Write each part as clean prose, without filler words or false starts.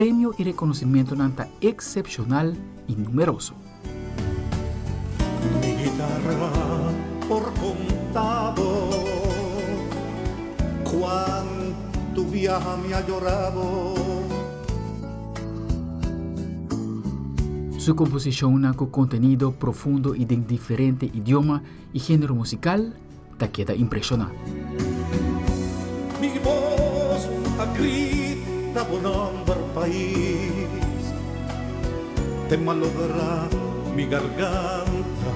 Premio y reconocimentonan ta excepcional y numeroso. Mi guitarra por contabo Cuanto biaha mi a yorabo. Su composicionnan cu contenido profundo y den diferente idioma y genero musical ta keda impresiona. Mi bos a grita bo nomber pais Te malogra mi garganta.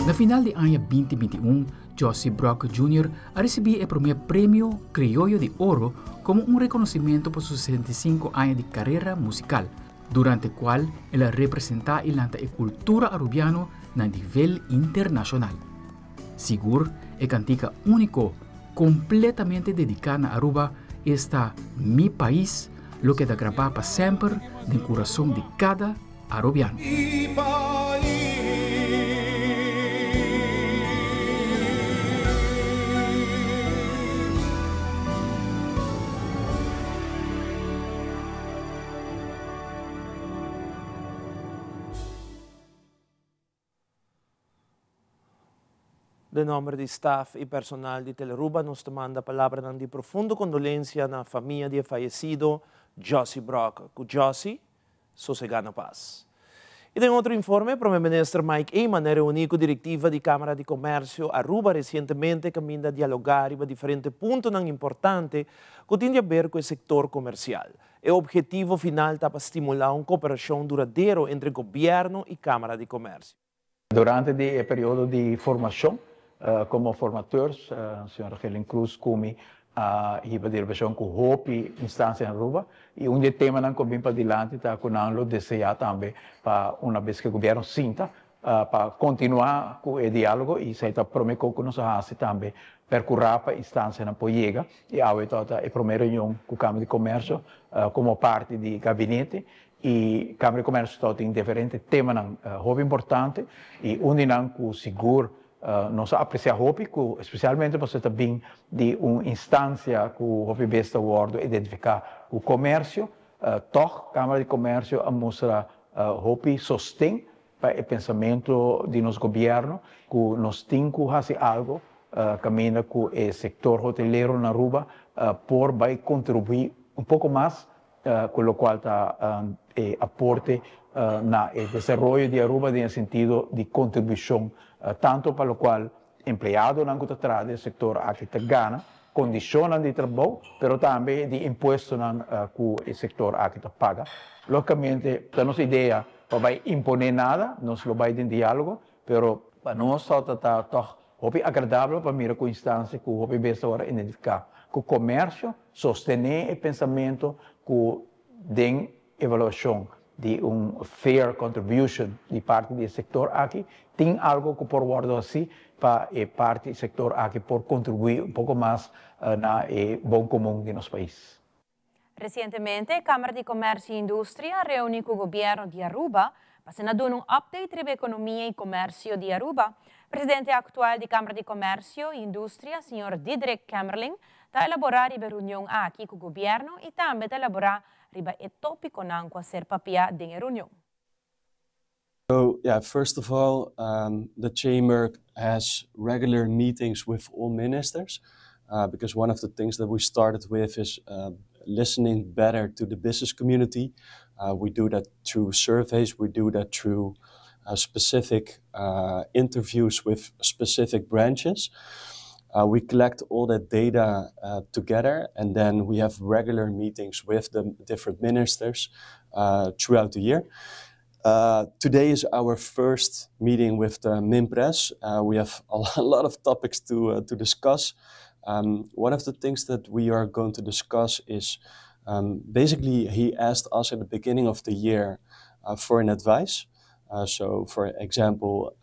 Na final di aña 2021, Jossy Brock Junior a ricibi e prome premio Criollo di Oro como un reconocimento pa su 65 aña di carera musical. Durante cual el a representa y lanta e cultura Arubiano na nivel internacional. Sigur e cantica unico completamente dedica na Aruba esta Mi Pais lo keda graba pa semper den curason di cada Arubiano. Mi pais. Den nomber di staf y personal di Telearuba nos ta manda palabranan di profundo condolencia na famia di e fayecido Jossy Brock. Cu Jossy sosega na paz. Y den otro informe, Prome Minister Mike Eman a reuni cu directiva di Camara di Comercio Aruba recientemente caminda dialoga riba diferente puntonan importante cu tin di haber cu e sector comercial. E obhetivo final ta pa stimulá un koperashon duradero entre gobièrnu i Kámara di Komèrsio. Durante di e periodo di formashon komo formateurs, señor Gelin Cruz ku mi a hiba delibashon ku hopi instansia na Aruba i un di e temanan ku a bin padilanti ta ku nan lo deseá tambe pa una bes ku e gobièrnu sinta pa kontinuá ku e diálogo i esei ta promé kos ku nos a hasi tambe, perkurá pa instansianan por yega i awe tabata e promé reunion ku Kámara di Komèrsio komo parti di gabinete i Kámara di Komèrsio tabatin diferente temanan hopi importante i un di nan ku sigur nos a apresiá hopi ku spesialmente pasobra ta bin di un instansia ku hopi bes ta wòrdu identifiká ku komèrsio, tòg Kámara di Komèrsio a mustra hopi sosten Pa e pensamento di nos gobierno cu nos tin cu haci algo caminda cu e sector hotelero na Aruba por bay contribui un poco mas cu locual ta e aporte na e desaroyo di Aruba den e sentido di contribucion tanto pa locual empleadonan cu ta traha den e sector aki ta gana, condicionnan di trabou pero tambe di impuestonan cu e sector aki ta paga. Logicamente ta nos idea pa bai imponé nada, nos lo bai den diálogo, pero pa nos ta ta tòg hopi agradabel pa mira ku instansia ku hopi bes ta wòrdu identifiká ku komersio sostené e pensamentu ku den evaluashon di un fair contribution di parti di e sektor aki tin algu ku por wòrdu hasi pa e parti sektor aki por kontribuí un poko mas na e bon komun di nos pais. Recientemente, Camara di Comercio y Industria a reuni cu Gobierno di Aruba pa asina duna un update riba economia y comercio di Aruba. Presidente actual di Camara di Comercio y Industria, señor Diederik Kamerling, ta elabora riba e reunion aki cu Gobierno y tambe ta elabora riba e topiconan cu a ser papia den e reunion. So yeah, first of all, the chamber has regular meetings with all ministers, because one of the things that we started with is listening better to the business community. We do that through surveys, we do that through specific interviews with specific branches. We collect all that data together and then we have regular meetings with the different ministers throughout the year. Today is our first meeting with the Minpres. We have a lot of topics to discuss. One of the things that we are going to discuss is basically he asked us at the beginning of the year for an advice. So for example,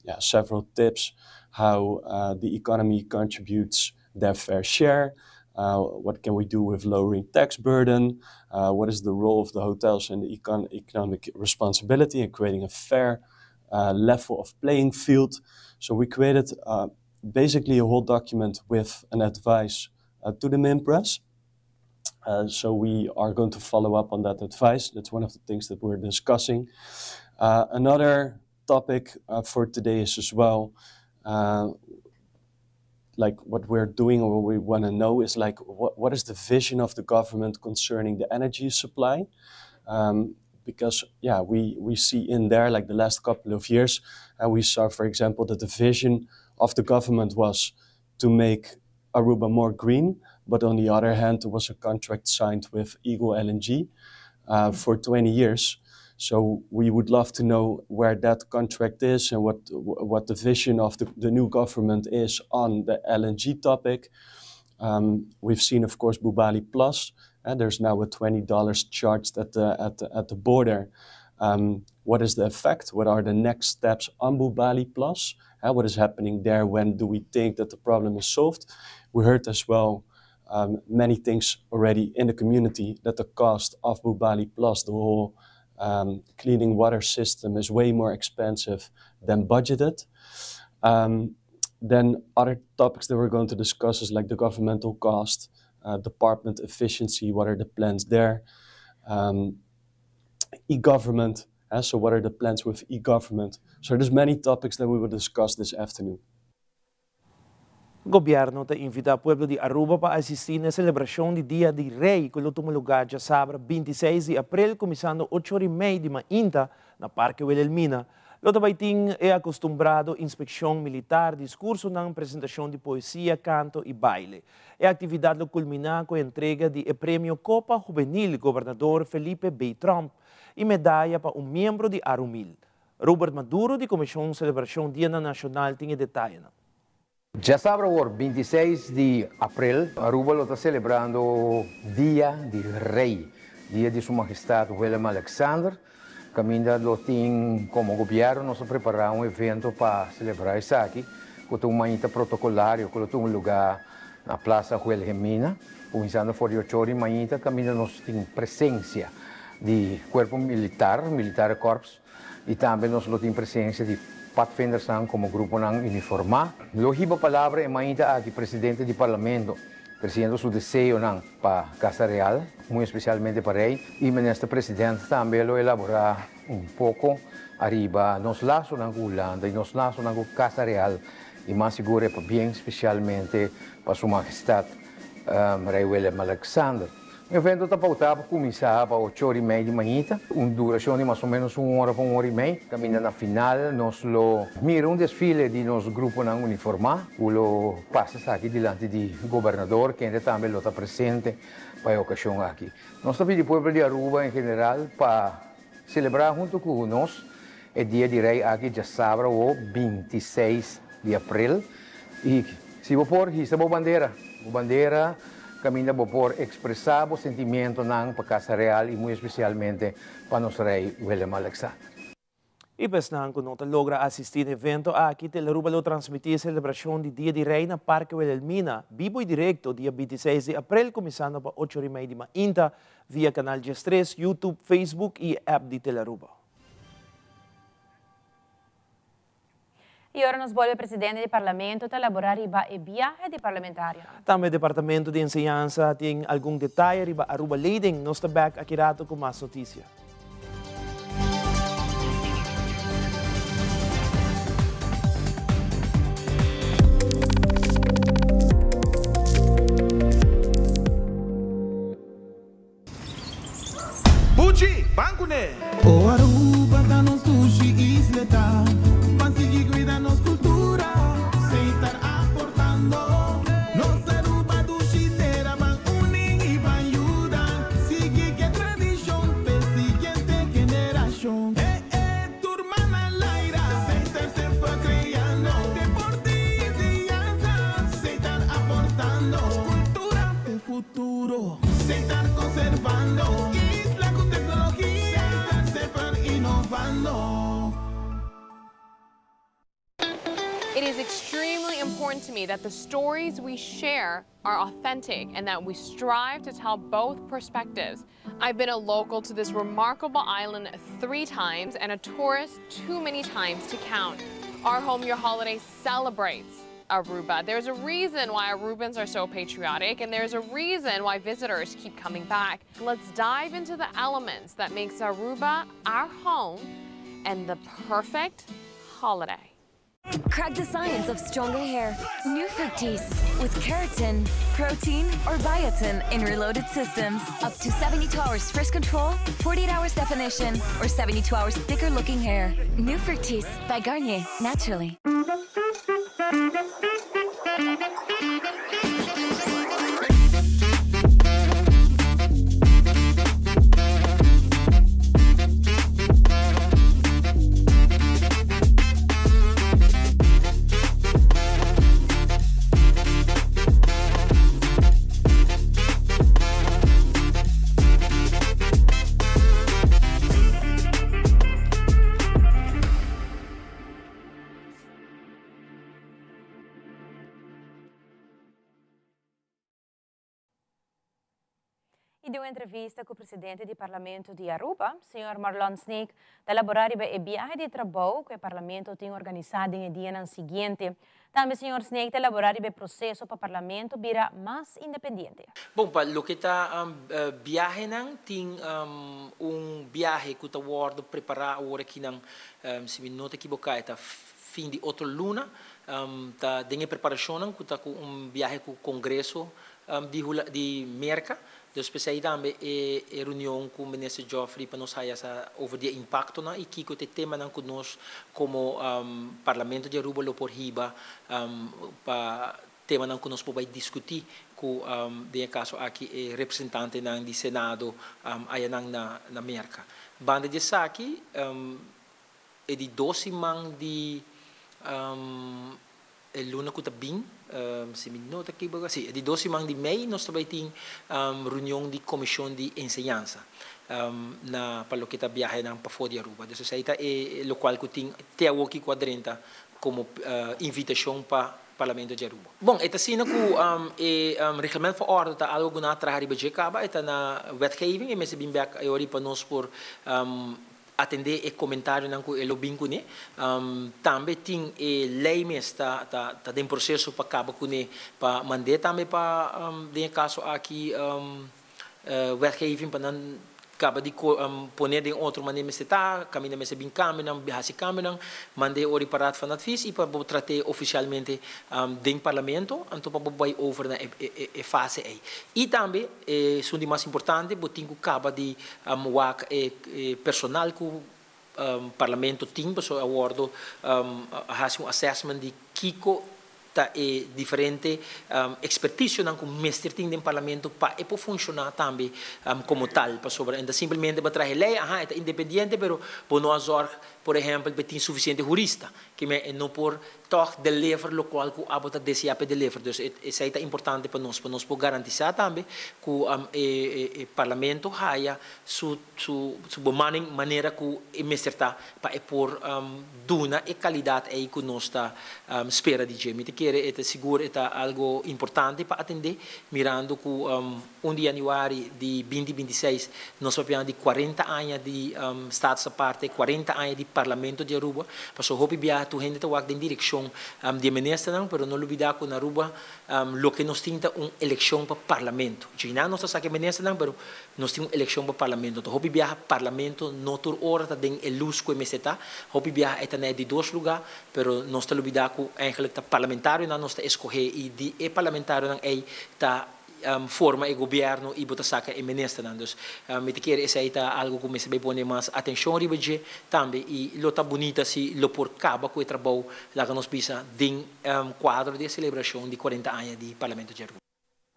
yeah, several tips how the economy contributes their fair share, what can we do with lowering tax burden, what is the role of the hotels in the economic responsibility and creating a fair level of playing field. So we created basically a whole document with an advice to the Minpres. So we are going to follow up on that advice. That's one of the things that we're discussing. Another topic for today is as well, like what we're doing or what we want to know is like what, what is the vision of the government concerning the energy supply? Because yeah, we, we see in there like the last couple of years, we saw, for example, that the vision of the government was to make Aruba more green, but on the other hand, there was a contract signed with Eagle LNG for 20 years. So we would love to know where that contract is and what, what the vision of the, the new government is on the LNG topic. We've seen, of course, Bubali Plus, and there's now a $20 charged at the, at the, at the border. What is the effect? What are the next steps on Bubali Plus? What is happening there? When do we think that the problem is solved? We heard as well many things already in the community that the cost of Bubali Plus, the whole cleaning water system, is way more expensive than budgeted. Then other topics that we're going to discuss is like the governmental cost, department efficiency, what are the plans there? E-government, so what are the plans with e-government? So there's many topics that we will discuss this afternoon. Gobierno ta invita pueblo di Aruba pa asisti na celebracion di Dia di Rey cu lo tuma lugar diasabra 26 di april cuminsando 8:30 di mainta na Parke Wilhelmina. Lo tambe tin e acostumbrado inspeccion militar, discursonan, presentacion di poesia, canto y baile. E actividad lo culmina cu entrega di e premio Copa Juvenil Gobernador Felipe B. Tromp y medaya pa un miembro di Arumil. Robert Maduro di Comision Celebracion Dia Nacional tin detaye. Diasabra 26 di april, Aruba ta celebrando Dia di Rey, Dia di Su Mahestad Willem Alexander. Caminda lo tin como gobierno nos a prepara un evento pa celebra esaki, cu un mainta protocolario, cu un lugar na Plaza Wilhelmina, cuminsando for di 8 di mainta, caminda nos tin presencia di cuerpo militar, Militaire Korps, y tambe nos tin presencia di Padvinders como grupo nan uniforma. Lo hiba palabra e mainta aki presidente di parlamento, treciendo su deseo nan pa Casa Real, muy especialmente pa Rey, y minister presidente tambe lo elabora un poco ariba nos laso nan Hulanda y nos laso nan Casa Real, y mas sigur pa bien especialmente pa Su Mahestad Rey Willem Alexander. E evento ta pauta pa cuminsa pa 8:30 di mainta, un duracion di mas o menos un ora pa un ora y mey. Caminda na final nos lo mira un desfile di nos grupo nan uniforma, lo pasa aki dilanti di gobernador, cu tambe lo ta presente pa e ocasion aki. Nos ta pidi pueblo di Aruba en general pa celebra hunto cu nos e Dia di Rey aki diasabra 26 di april. Y si bo por, hisa bo bandera, bo bandera caminda bo por expresa bo sentimento nan pa Casa Real y muy especialmente pa nos Rey Willem Alexander. Y pa esnan cu no ta logra asisti na e evento aki, Telearuba lo transmiti e celebracion di Dia di Rey na Parke Wilhelmina, bibo y directo, dia 26 di april, cuminsando pa 8:30 di mainta, via Canal 13, YouTube, Facebook y app di Telearuba. Y awor nos bolbe presidente di parlamento ta elabora riba e biahe di parlamentario. Tambe Departamento di Enseñansa tin algun detaye riba Aruba Leiding. Nos ta back aki rato cu mas noticia. Buchi, banco ne! O Aruba ta nos dushi isla, pa sigui cuida nos cultura, Setar aportando. Nos Aruba dushi tera, ban uni y ban yuda, sigui cu tradicion, pa siguiente generacion. Tur man na laira, Setar semper creando, deporte y enseñansa, Setar aportando, cultura pa futuro, Setar conservando, isla cu tecnologia, Setar semper innovando. It is extremely important to me that the stories we share are authentic and that we strive to tell both perspectives. I've been a local to this remarkable island three times and a tourist too many times to count. Our Home Your Holiday celebrates. Aruba. There's a reason why Arubans are so patriotic, and there's a reason why visitors keep coming back. Let's dive into the elements that makes Aruba our home and the perfect holiday. Crack the science of stronger hair. New Fructis with keratin, protein, or biotin in reloaded systems. Up to 72 hours fresh control, 48 hours definition, or 72 hours thicker looking hair. New Fructis by Garnier, naturally. Y den un entrevista cu presidente di Parlamento di Aruba, señor Marlon Sneek, ta elabora riba e biahe di trabou cu e Parlamento tin organisa den e dianan siguiente. Tambe señor Sneek ta elabora riba e proceso pa Parlamento bira mas independiente. Bon, pa loke ta biahenan, tin un biahe cu ta wordo prepara awor akinan, si mi no ta ekiboca e ta fin di otro luna, ta den e preparacionnan cu ta cu un biahe cu Congreso di Hula di Merca. Dus p'esei tambe e e reunion cu Minister Geoffrey pa nos haya sa over di e impactonan y kico ta e temanan cu nos como Parlamento di Aruba lo por hiba pa temanan cu nos por bay discuti cu den e caso aki e representantenan di Senado ayanan na na Merca. Banda di esaki e di dos siman di E luna ku ta bin, si mi no ta kiboká, si, e di dos siman di mei nos ta bai tin reunion di Komishon di Enseñansa na pa loke ta biahenan pafó di Aruba. Dus esei ta e lokual ku tin te awoki ku a drenta komo invitashon pa Parlamento di Aruba. Bon, e ta asina ku e Reglement van Orde ta algu ku nan a traha riba dje kaba, e ta na wetgeving, e mester bin bèk e ora pa nos por Atendé e komentarionan ku e lo bin kuné. Tambe tin e lei mes ta ta den proseso pa kaba kuné pa mand'é tambe pa den e kaso aki wetgeving pa nan kaba di poné den otro manera mester ta, kaminda mester bin kambionan, hasi kambionan, mand'é ora pa Raad van Advies i pa bo trat'é ofisialmente den Parlamento, anto pa bo bai over na e fase ei. I tambe esun di mas importante bo tin ku kaba di Wak e personal ku Parlamento tin pasobra a wordo a hasi un assessment di kiko ta e diferente experticionan ku mester tin den Parlamento pa e por funciona tambe como tal pasobra e ta simplemente bo traha e ley aha e ta independiente pero bo no a zorg por ehempel pa e tin suficiente hurista Kimen e no por tòg deliver lokual ku abo ta deseá pa e deliver. Dus esei ta importante pa nos, pa nos por garantisá tambe ku e Parlamento haya su su su bemanning manera ku e mester ta pa e por duna e kalidat ei ku nos ta spera di dje. Mi ta kere e ta sigur e ta algo importante pa atendé mirando ku Un di januari di binti 26 nos papia di 40 aña di Status Aparte, 40 aña di Parlamento di Aruba. Pasobra hopi biaha tur hende ta wak den direccion di e ministernan, pero no lubida cu na Aruba loke nos tin ta un eleccion pa Parlamento. Djinan nos ta saca e ministernan, pero nos tin un eleccion pa Parlamento. Enton hopi biaha Parlamento no tur ora ta den e luz cu e mester ta. Hopi biaha e ta na e di dos lugar, pero nos ta lubida cu eigenlijk ta parlamentarionan nos ta escoge y di e parlamentarionan ey ta forma e gobierno y bo ta saca e ministernan. Dus mi ta kere esey ta algo cu mester bay pone mas atencion riba dje tambe y lo ta bunita si lo por caba cu e trabou laga nos bisa den cuadro di e celebracion di 40 aña di Parlamento di Aruba.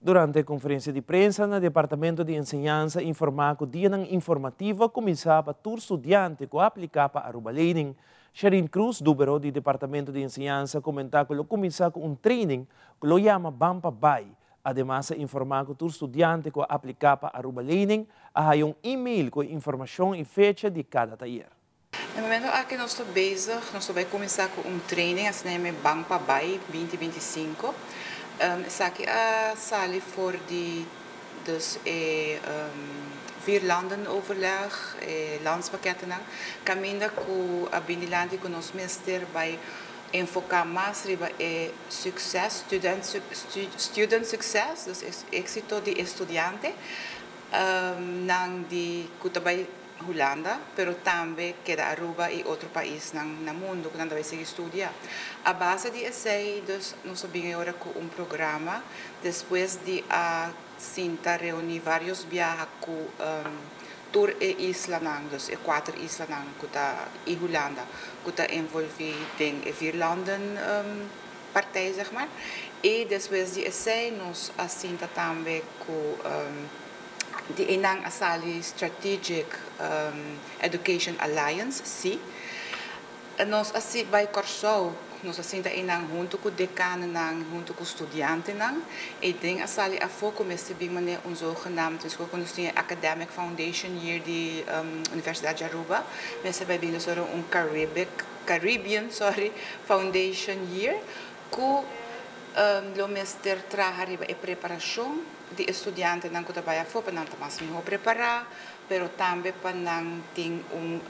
Durante e conferencia di prensa na Departamento di Enseñansa informa cu dianan informativo a cuminsa pa tur studiante cu a aplica pa Aruba Lening. Sherine Cruz, dubero di Departamento di Enseñansa comenta cu lo cuminsa cu un training cu lo yama Ban pa Bai Ademas a informá ku tur studiante ku a apliká pa Aruba Lening a haya un e-mail ku e informashon i fecha di kada tayer. Na momento aki nos ta bezig, nos ta bai kuminsá ku un training, asina yama e Ban pa Bai binti 25. Esaki a sali for di dus e vierlandenoverleg, e landspakketennan, kaminda ku a bini dilanti ku nos mester bai. enfoká mas riba e succes, student student success, dus éxito di e studiante nan di ku ta bai Hulanda, pero tambe keda Aruba i otro paisnan na mundu ku nan ta bai sigui studia. A base di esei dus nos a bin e ora ku un programa despues di a sinta reuní vários biaha ku tur e islanan, dus e kuater islanan ku ta i Hulanda ku ta envolví den e Vierlanden partij zeg maar. I despues di esei nos a sinta tambe ku di einan a sali Strategic Education Alliance, si. Nos a si bai Kòrsou, nos a sinta einan huntu ku dekanonan, huntu ku studiantenan. Eiden a sali afó ku mester bin manera un zogenaamd, meskos ku nos tin e Academic Foundation Year di Universidat di Aruba, mester bai bin nos ora un Caribic, Caribbean, sorry, Foundation Year ku lo mester traha riba e preparashon di e studiantenan ku ta bai afó pa nan ta mas mihó prepará, pero tambe pa nan tin un.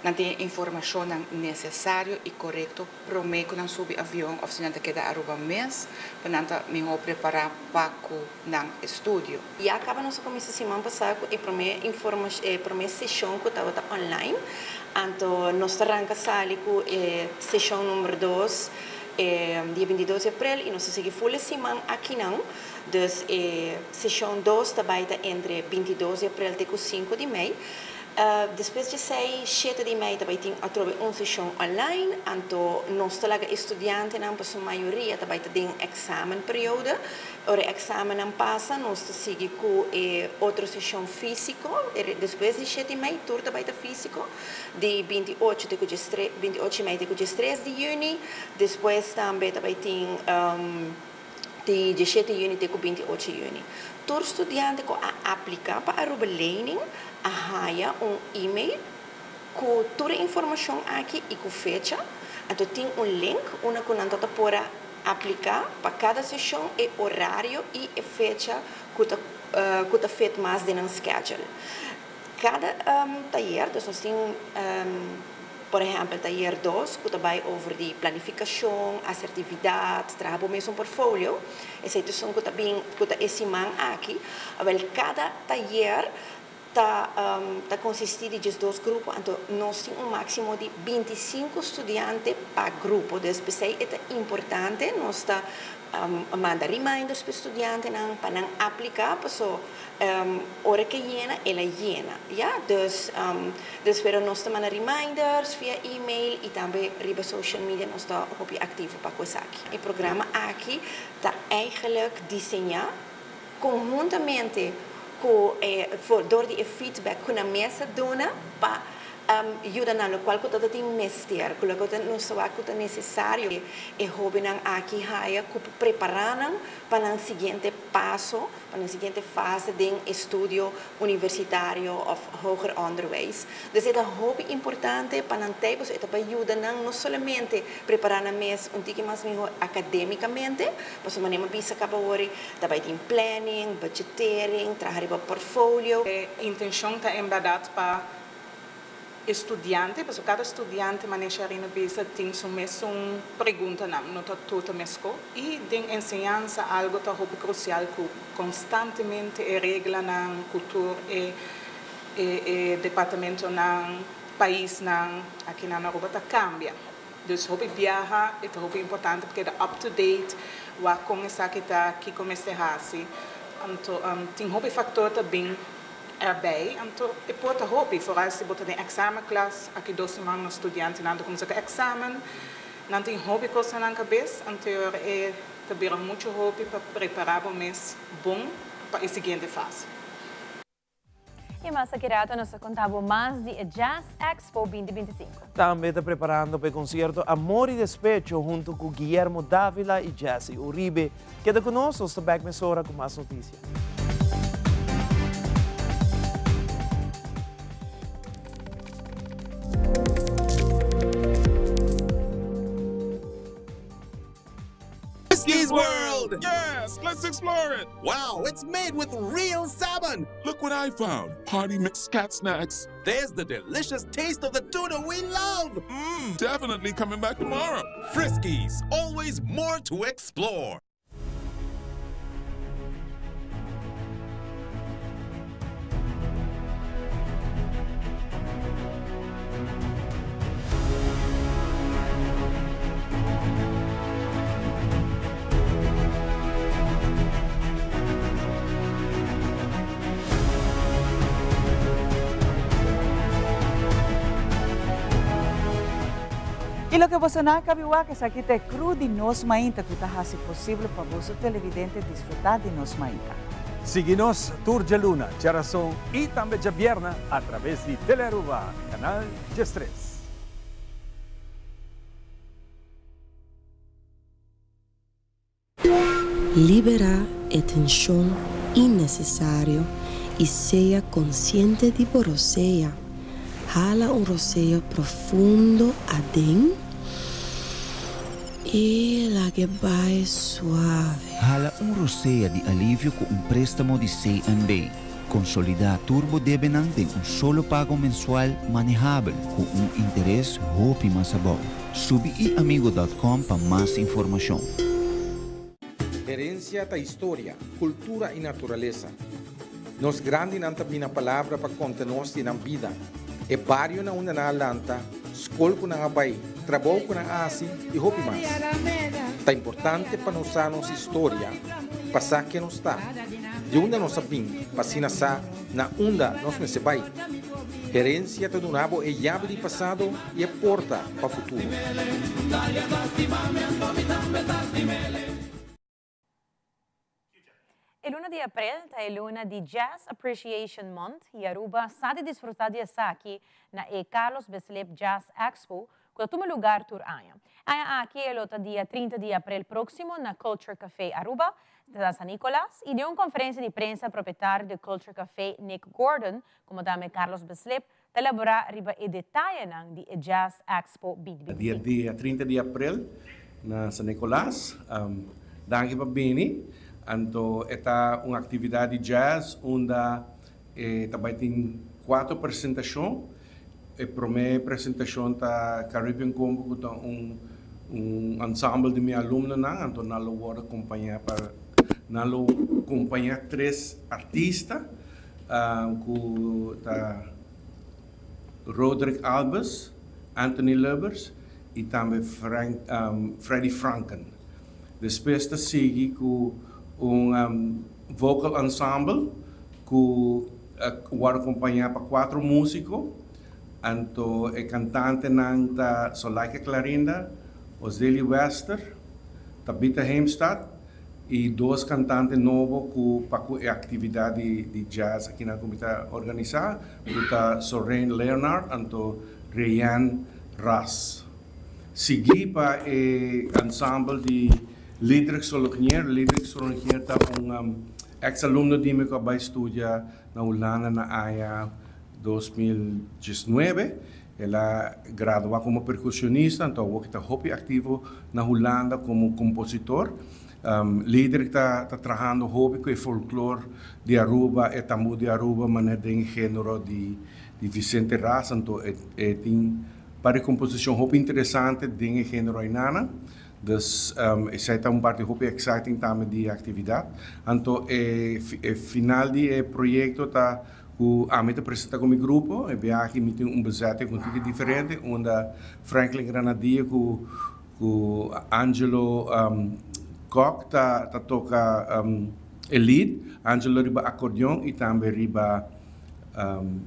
Nan tin e informashonnan nesesario i korekto promé ku nan subi avion òf si nan ta keda Aruba mes pa nan ta mihó prepará pa ku nan estudio. Ya kaba nos a kuminsá siman pasá ku e promé informash e promé seshon ku tabata online. Anto nos ta ranka sali ku e seshon number dos e dia 22 di aprel i nos ta sigui ful e siman akinan. Dus e seshon dos ta bai ta entre 22 di aprel te ku sinku di mei. Despues di esei, shete di mei ta bai tin atrobe un seshon online, anto nos ta laga e studiantenan, pasobra mayoria ta bai ta den èksamenperiode. Ora e èksamennan pasa, nos ta sigui ku e otro seshon físiko. Despues di shete di mei tur ta bai ta físiko, di 28 te ku diestres, 28 di mei te ku diestres di yüni. Despues tambe ta bai tin. Di 17 yüni te ku 28 yüni. Tur studiante ku a apliká pa Aruba Lening a haya un email ku tur e informashon aki i ku fecha. Anto tin un link unda ku nan ta ta por a apliká pa kada seshon e orario i e fecha ku ta ku ta fit mas den nan schedule. Kada tayer, dus nos tin. Por ehèmpel, tayer dos ku ta bai over di planifikashon, asertividat, traha bo mes un portfolio. Esei ta esun ku ta bin, ku ta e siman aki. Awèl, kada tayer ta ta konsistí di diesdos grupo, anto nos tin un máksimo di 25 studiante pa grupo. Dus p'esei e ta importante nos ta manda reminders pa e studiantenan pa nan apliká, paso Ora ke yena, el a yena, ya. Dus, dus pero nos ta manda reminders via email i tambe riba social media nos ta hopi aktivo pa ku esaki. E programa aki ta eigenlijk diseñá konhuntamente ku e, dor di e feedback ku nan mes a duna pa yuda nan lokual ku ta ta tin mester, ku loke nos ta wak ku ta nesesario e hóbennan aki haya ku por prepará nan pa nan siguiente paso. Pa nan siguiente fase den estudio universitario of hoger onderwijs. Dus e ta hopi importante pa nan tei pasobra e ta pa yuda nan no solamente prepara nan mes un tiki mas miho academicamente, pasobra manera mi a bisa caba awor ta bay tin planning, budgetering, traha riba portfolio. E intencion ta en berdad pa E studiante, pasobra kada studiante manera Sharina bisa tin su mesun preguntanan, no ta tur ta meskó. I den enseñansa algo ta hopi krusial ku konstantemente e reglanan ku tur e e departamentonan, paisnan aki na Aruba ta kambia. Dus hopi biaha e ta hopi importante pa keda up to date wak kon esaki ta, kiko mester hasi. Anto tin hopi faktor ta bin Erbij, anto e por ta hopi, foral si bo ta den examenklas, aki dos siman nos studiantenan ta kuminsá ku examen, nan tin hopi kos na nan kabes, anto e ora e ta bira muchu hopi pa prepará bo mes bon pa e siguiente fase. I mas aki rato nos ta konta bo mas di e Jazz Expo 2025. Tambe ta preparando pa e konsierto Amor y Despecho hunto ku Guillermo Davila y Jesse Uribe. Keda ku nos, nos ta bek mesora ku mas notisia. Whiskey's World! world! Yes, let's explore it! Wow, it's made with real salmon! Look what I found! Party mix cat snacks. There's the delicious taste of the tuna we love! Mmm, definitely coming back tomorrow. Friskies, always more to explore. Y loke boso nan a cabi wak esaki ta e crew di Nos Mainta cu ta haci posibel pa boso televidente disfruta di Nos Mainta. Sigui nos tur djaluna, djarason y tambe djabierna a traves di Telearuba, Canal 13. Liberá e tenshon innesesario i sea konsiente di bo rosea. Hala un rosea profundo aden i lag'e bai suave. Hala un rosea di alivio ku un préstamo di CNB. Konsolidá tur bo debenan den un solo pago mensual manehabel ku un interes hopi mas abou. Subi iamigo dot com pa mas informashon. Herencia ta historia, cultura y naturalesa. Nos grandinan ta bina palabra pa conta nos di nan bida, e bario na unda nan a lanta, scol cu nan a bay, trabou cu nan a haci y hopi mas. Ta importante pa nos sa nos historia pa sa ken nos ta, di unda nos a bin pa asina sa na unda nos mester bay. Herencia ta duna bo e yabi di pasado y e porta pa futuro. E luna di april ta e luna di Jazz Appreciation Month y Aruba sa di disfruta di esaki na e Carlos Bislip Jazz Expo cu ta tuma lugar tur aña. Aña aki e lo ta dia 30 di april proximo na Culture Café Aruba, na San Nicolas, y den un conferencia di prensa propietario di Culture Café Nick Gordon como tambe Carlos Bislip ta elabora riba e detayenan di e Jazz Expo 2025. Dia dia 30 di april na San Nicolas. Danki pa bini. Anto e ta un actividad di jazz unda e ta bay tin cuatro presentacion. E prome presentacion ta Caribbean Combo cu ta un un ensemble di mi alumnonan. Anto nan lo wordo acompaña pa nan lo compaña tres artista. Ku ta Roderick Albers, Anthony Lubbers i tambe Frank Freddy Franken. Despues ta sigui ku un vocal ensemble ku wòrdu akompañá pa kuatro músiko. Anto e kantantenan ta Solaika Clarinda, Ozeli Wester, Tabitha Heemstad I dos kantante nobo ku pa ku e aktividat di di jazz akinan ku mi ta organisá, ku ta Soraine Leonard anto Rayanne Ras. Sigui pa e ensemble di Lidrick Solognier. Lidrick Solognier ta un eks alumno di mi ku a bai studia na Hulanda na aña 2019. El a gradua komo perkusionista, anto awor ta hopi aktivo na Hulanda komo kompositor. Lidrick ta ta trahando hopi ku e folklor di Aruba, e tambú di Aruba, manera den e género di di Vicente Ras, anto e e tin par di komposishon hopi interesante den e género ainana. Dus esei ta un parti hopi exciting tambe di e aktividat. Anto e e final di e proyekto ta Ku ami ta presenta ku mi grupo, e biaha mi tin un bezetting un tiki diferente unda Franklin Granadilla ku ku Angelo Kock ta ta toka e lead, Angelo riba acordeon i tambe riba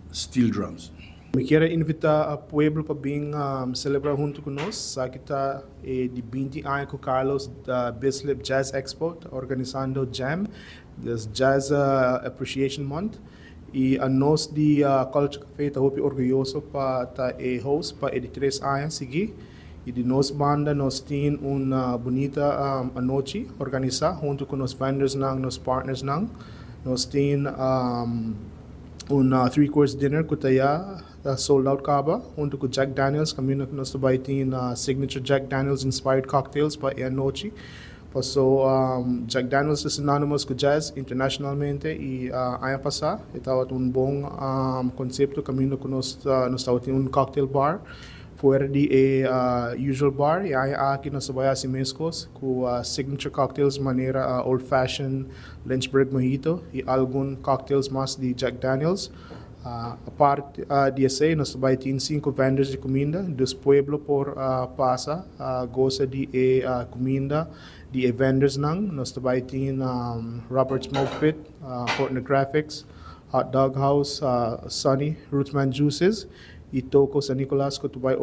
steel drums. Mi kier a invita pueblo pa bin celebra hunto cu nos. Esaki ta e di 20 aña cu Carlos Bislip Jazz Expo ta organisando Jam. Des Jazz Appreciation Month y anos di Culture Café ta hopi orguyoso pa ta e host pa e di tres aña sigui y di nos banda nos tin un bunita anochi organisa hunto cu nos vendorsnan, nos partnersnan. Nos tin un three course dinner cu ta ya ta sold out caba hunto cu Jack Daniels caminda cu nos ta bay tin signature Jack Daniels inspired cocktails pa e anochi. Paso Jack Daniels ta synonymous ku jazz internationalmente i aña pasá e tabata un bon konsepto kaminda ku nos nos tabatin un cocktail bar fuera di e usual bar i aña aki nos ta bai hasi meskos ku signature cocktails manera Old Fashion, Lynchburg Mojito i algun cocktails mas di Jack Daniels. Apart di esei nos ta bai tin sinku vendors di kuminda, dus pueblo por pasa gosa di e kuminda di e vendorsnan. Nos ta bai tin Robert's Smoke Pit, Fortner Graphics, Hot Dog House, Sunny, Rootsman Juices i Toko San Nicolas ku ta bai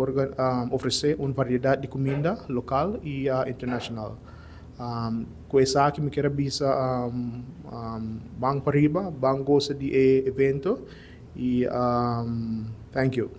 ofresé un variedat di kuminda lokal i internashonal. Ku esaki mi kier a bisa ban pariba, ban gosa di e evento y thank you.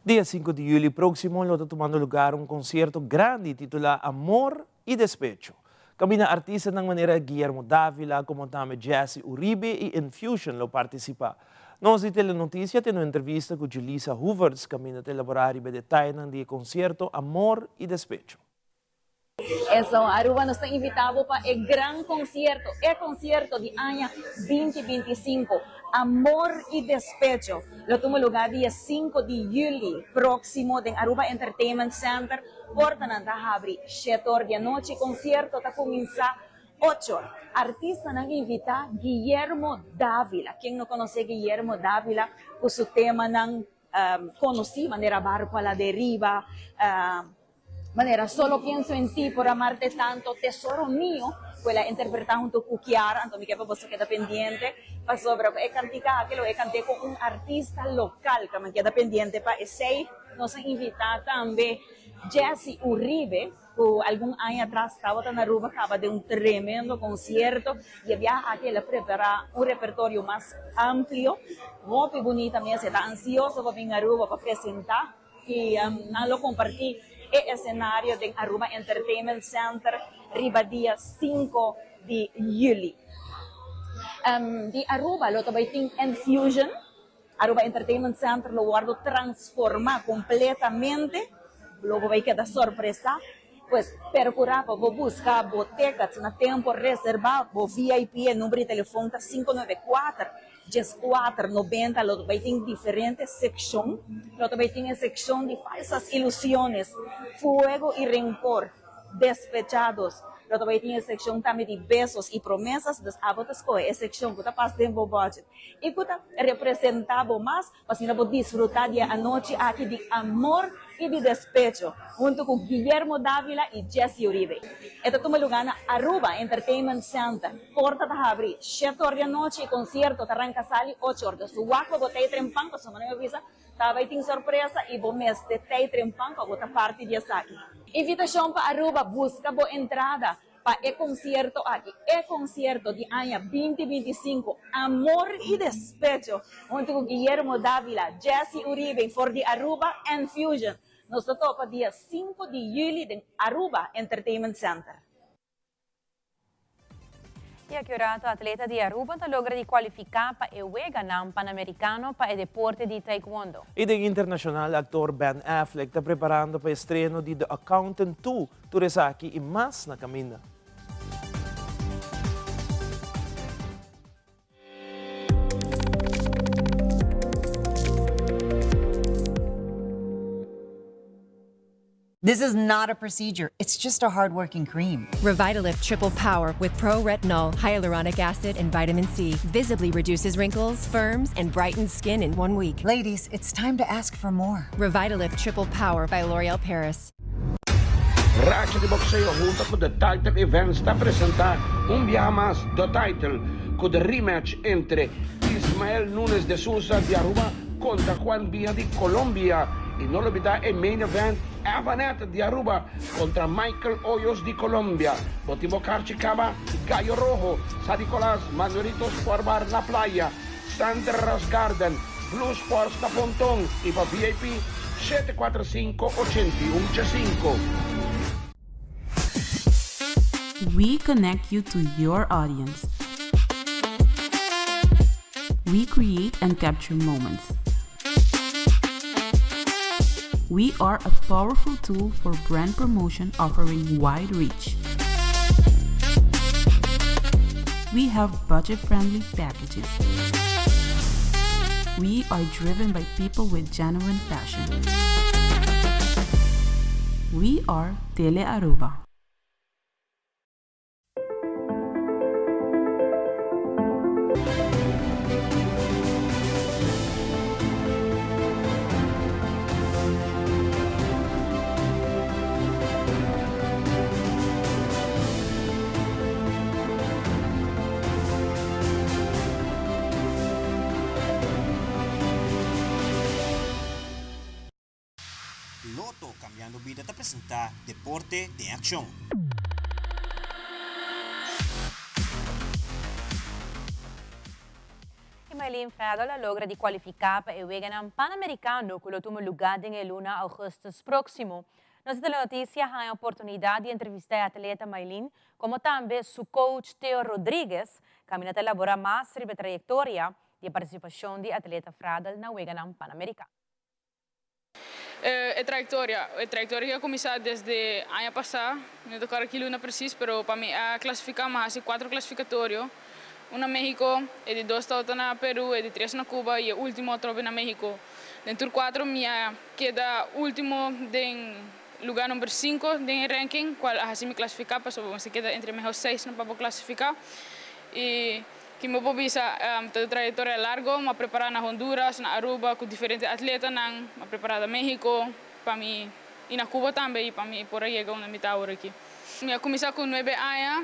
Dia sinku di juli próksimo lo ta tumando lugar un konsierto grandi titulá Amor i Despecho. Kaminda artistanan manera Guillermo Davila komo tambe Jesse Uribe i Infusion lo partisipá. Nos di Telenoticia tene un entrevista cu Julisa Hoevertsz caminda ta elabora riba e detayenan di e concierto Amor y Despecho. Eso, Aruba nos ta invita bo pa e gran concierto, e concierto di aña binti 25, Amor y Despecho, lo tuma lugar dia sinku di juli proximo den Aruba Entertainment Center. Portanan ta habri shete or di anochi, concierto ta cuminsa Ocho, artistanan invitá Guillermo Davila. Ken no konosé Guillermo Davila ku su temanan konosí manera Barco a la deriva, manera Solo pienso en ti por amarte tanto, Tesoro mío, ku el a interpretá huntu ku Kiara. Anto mi ke pa boso keda pendiente pasobra ku e kantika aki lo e kant'é ku un artista lokal. Ka mi keda pendiente pa esei. Nos a invitá tambe Jesse Uribe. Ku algun aña atras tabata na Aruba kaba den un tremendo konsierto i e biaha aki el a prepará un repertorio mas amplio. Hopi bunita mes, e ta ansioso pa bin Aruba pa presentá i nan lo kompartí e esenario den Aruba Entertainment Center riba dia sinku di yüli. Di Aruba lo ta bai tin Enfusion. Aruba Entertainment Center lo wordo transforma completamente, lo bo bay keda sorpresa, pues percura pa bo busca bo tickets na tempo, reserva bo VIP, e number di telefon ta 594 14 90, lo bay tin diferente seccion, lo ta bay tin e seccion di falsas ilusiones, fuego y rencor, despechados, lo ta bay tin e seccion tambe di besos y promesas, dus abo ta scoge e seccion cu ta pas den bo budget. I ku ta representá bo mas, pa asina bo disfrutá di e anochi aki di amor i di despecho, huntu ku Guillermo Davila i Jesse Uribe. E ta tuma lugá na Aruba Entertainment Center. Porta ta habri shete or di anochi i konsierto ta ranka sali ocho or. Dus wak pa bo ta e trempan, pasobra mi a bisa ta bai tin sorpresa i bo mester ta e trempan pa bo ta parti di esaki. Invitashon pa Aruba, buska bo entrada! Pa e konsierto aki, e konsierto di aña 2025, Amor y Despecho, huntu ku Guillermo Davila, Jesse Uribe for di Aruba and Fusion. Nos ta topa dia sinku di yüli den Aruba Entertainment Center. I aki un rato atleta di Aruba ta logra di kualifiká pa e Weganan Panamerikano pa e deporte di Taekwondo. I den internashonal aktor Ben Affleck ta preparando pa estreno di The Accountant 2 Tur esaki y mas na caminda. This is not a procedure. It's just a hardworking cream. Revitalift Triple Power with Pro Retinol, Hyaluronic Acid, and Vitamin C visibly reduces wrinkles, firms, and brightens skin in one week. Ladies, it's time to ask for more. Revitalift Triple Power by L'Oreal Paris. Racha di Boxeo hunto cu The Title Events ta presenta un biaha mas The Title cu the rematch entre Ismael Nunes de Sousa di Aruba contra Juan Villa di Colombia y no lubida e main event Evanet di Aruba contra Michael Hoyos di Colombia. Bo tin bo karchi caba? Gallo Rojo, San Nicolas, Manuelito Sport Bar na Playa, Sandra's Garden, Blue Sports na Ponton y pa VIP 745 81 5. We connect you to your audience. We create and capture moments. We are a powerful tool for brand promotion offering wide reach. We have budget-friendly packages. We are driven by people with genuine passion. We are Tele Aruba. Lotto Cambiando Bida ta presenta Deporte den Accion. Y Maylin Fredol a logra di cualifica pa e Weganan Panamericano cu lo tuma luga den e luna augustus proximo. Nos di Telenoticia a haña oportunidad di entrevista e atleta Maylin como tambe su coach Theo Rodriguez caminda ta elabora mas riba e trayectoria di e participacion di atleta Fradel na Weganan Panamericano. E trayectoria, e trayectoria a cuminsa desde aña pasa, no ta acorda ki luna precies, pero pa mi a clasifica mi a haci cuatro clasificatorio, un na Mexico, e di dos tabata na Peru, e di tres na Cuba y e ultimo atrobe na Mexico. Den tur cuatro mi a keda ultimo den lugar number cinco den e ranking, cual a haci mi clasifica pasobra bo mester keda entre e mehor seis pa bo clasifica y Ki mi por bisa, ta un trayectoria largo, mi a prepara na Honduras, na Aruba cu diferente atletanan, mi a prepara na Mexico pa mi y na Cuba tambe y pa mi por a yega unda mi ta awor aki. Mi a cuminsa cu nuebe aña,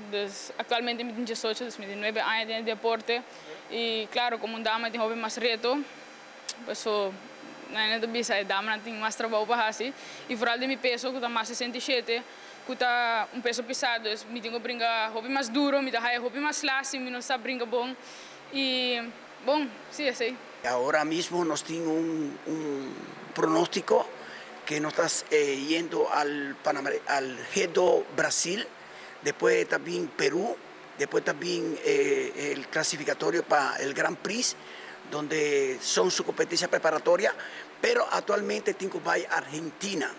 dus actualmente mi tin diesocho, dus mi tin nuebe aña den e deporte y claro como un dama tin hopi mas reto, paso nan ta bisa e damanan tin mas trabou pa haci y vooral den mi peso cu ta mas 67. Ku ta un peso pisá, dus mi tin ku bringa hopi mas duro, mi ta haya hopi mas sla si mi no sa bringa bon i bon, si esei. Ahora mismo nos tin un un pronóstico que nos ta yendo al al G2 Brasil, despues ta bin Perú, despues ta bin el clasificatorio pa el Grand Prix, donde son su competencia preparatoria, pero actualmente tin cu bay Argentina.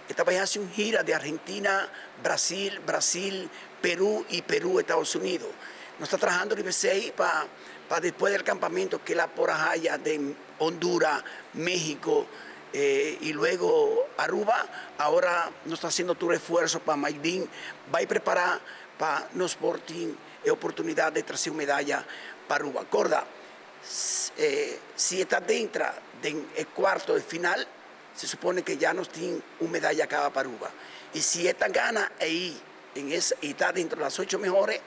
E ta bai hasi un gira di Argentina, Brasil, Brasil, Peru y Peru, Estados Unidos. Nos ta trahando riba esey pa pa despues del campamento ke la por a haya den Honduras, Mexico y luego Aruba, ahora nos ta haciendo tur esfuerzo pa Maidin bai prepara pa nos por tin e oportunidad de trece un medaya pa Aruba. Corda, si e ta dentra den e cuarto de final, Se supone que ya nos tin un medalla caba pa Aruba. Y si e ta gana ey en esa y ta dentro de las ocho mejores,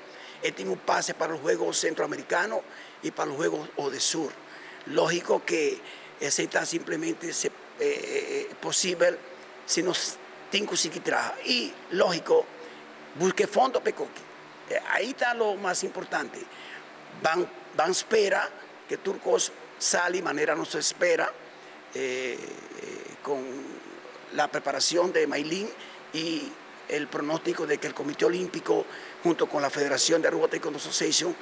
e tin un pase para los Juegos Centroamericanos y para los Juegos Odesur. Logico que esey ta simplemente posibel si nos tin cu sigui traha. Y logico, busca e fondo pa e coki. Ahí ta lo mas importante. Ban ban spera que tur cos sali manera nos ta spera. con la preparación de Maylin y el pronóstico de que el Comité Olímpico junto con la Federación de Aruba Taekwondo Association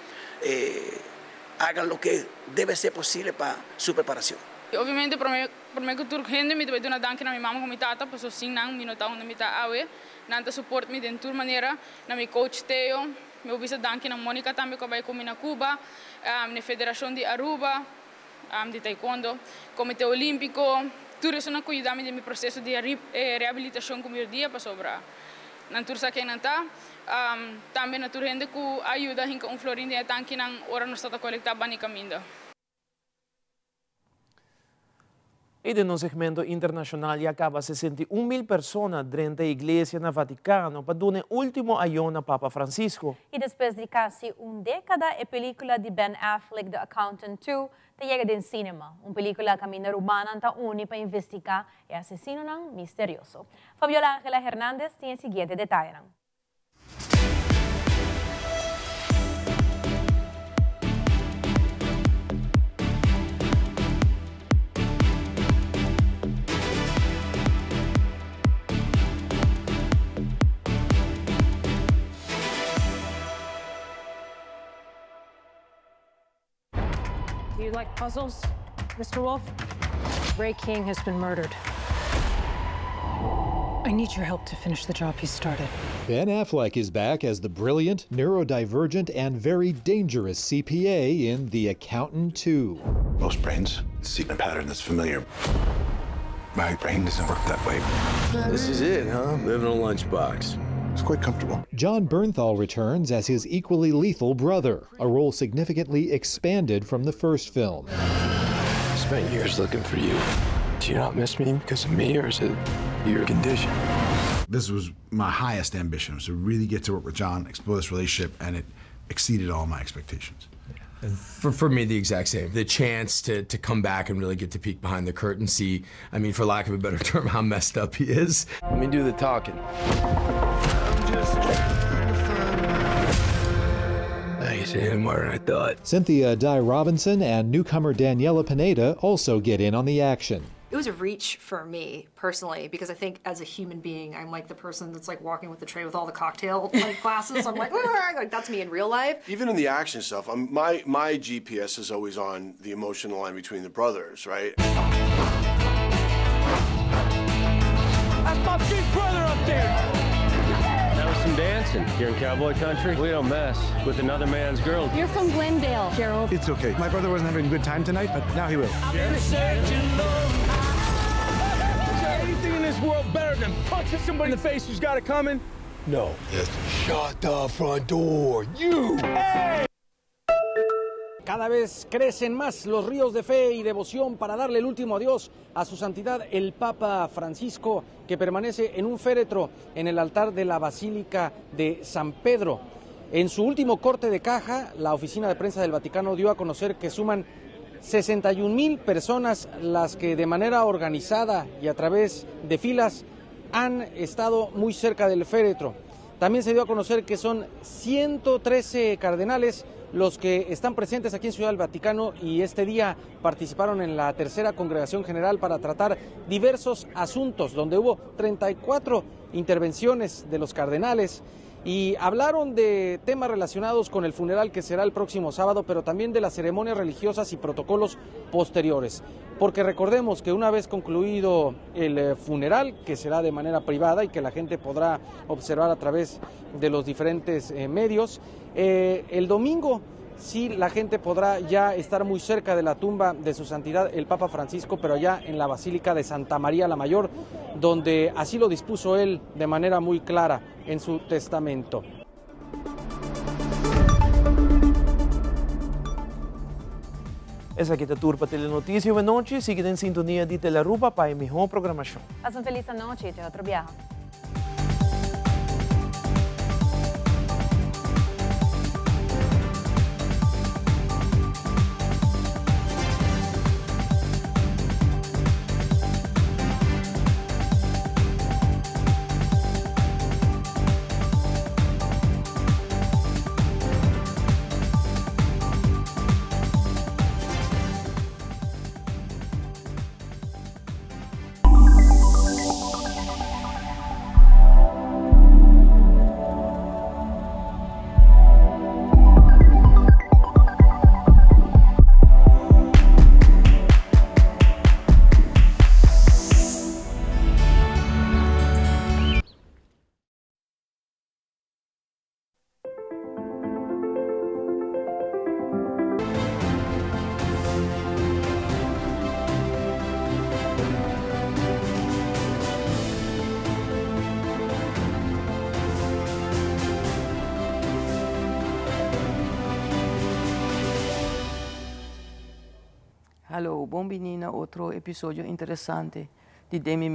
hagan lo que debe ser posible pa su preparación. Obviamente prome prome ku tur hende mi ta bai duna danki na mi mama ku mi tata paso sin nan mi no ta unda mi ta awe. Nan ta support mi den tur manera, na mi coach Theo, mi por bisa danki na Monica tambe ku a bai ku mi na Cuba, na e Federacion di Aruba. di taekwondo, Comite Olimpico, tur esun a cu yuda mi den mi proceso di rehabilitacion cu mi rodia pasobra nan tur sa ken nan ta. Tambe na tur hende cu a yuda hinca un florin den e tankinan ora nos ta ta colecta bani caminda. I den nos segmento internashonal ya kaba 61 mil persona drenta e iglesia na Vatikano pa duna e ultimo ayon na Papa Francisco. I despues di kasi un dékada e pelíkula di Ben Affleck The Accountant 2 ta yega den sinema, un pelíkula kaminda rumannan ta uni pa investigá e asesinonan misterioso. Fabiola Angela Hernandez tin e siguiente detayenan. Do you like puzzles, Mr. Wolf? Ray King has been murdered. I need your help to finish the job he started. Ben Affleck is back as the brilliant, neurodivergent, and very dangerous CPA in The Accountant 2. Most brains see a pattern that's familiar. My brain doesn't work that way. This is it, huh? Living in a lunchbox. It's quite comfortable. Jon Bernthal returns as his equally lethal brother, a role significantly expanded from the first film. I spent years looking for you. Do you not miss me because of me, or is it your condition? This was my highest ambition, was to really get to work with Jon, explore this relationship, and it exceeded all my expectations. For me, the exact same. The chance to come back and really get to peek behind the curtain, see, for lack of a better term, how messed up he is. Let me do the talking. I guess I hit him harder than I thought. Cynthia Addai-Robinson and newcomer Daniela Pineda also get in on the action. It was a reach for me personally, because I think as a human being, I'm like the person that's walking with the tray with all the cocktail glasses. I'm like, that's me in real life. Even in the action stuff, my GPS is always on the emotional line between the brothers, right? That's my big brother up there. That was some dancing. Here in cowboy country, we don't mess with another man's girl. You're from Glendale, Gerald. It's okay. My brother wasn't having a good time tonight, but now he will. Is there anything in this world better than punching somebody in the face who's got it coming? No. Yes. Shut the front door. You! Hey! Cada vez crecen más los ríos de fe y devoción para darle el último adiós a su santidad el Papa Francisco, que permanece en un féretro en el altar de la Basílica de San Pedro. En su último corte de caja, la oficina de prensa del Vaticano dio a conocer que suman 61,000 personas las que de manera organizada y a través de filas han estado muy cerca del féretro. También se dio a conocer que son 113 cardenales los que están presentes aquí en Ciudad del Vaticano y este día participaron en la tercera congregación general para tratar diversos asuntos, donde hubo 34 intervenciones de los cardenales y hablaron de temas relacionados con el funeral que será el próximo sábado, pero también de las ceremonias religiosas y protocolos posteriores. Porque recordemos que una vez concluido el funeral, que será de manera privada y que la gente podrá observar a través de los diferentes medios, el domingo sí la gente podrá ya estar muy cerca de la tumba de su santidad el Papa Francisco, pero allá en la Basílica de Santa María la Mayor, donde así lo dispuso él de manera muy clara en su testamento. Esaki ta tur pa Telenoticia. Bon nochi, sigui den sintonia di Telearuba pa e mihor programacion. Pasa un feliz nochi, te otro biaha. Hallo, bon bini na otro episodio interesante di Demi.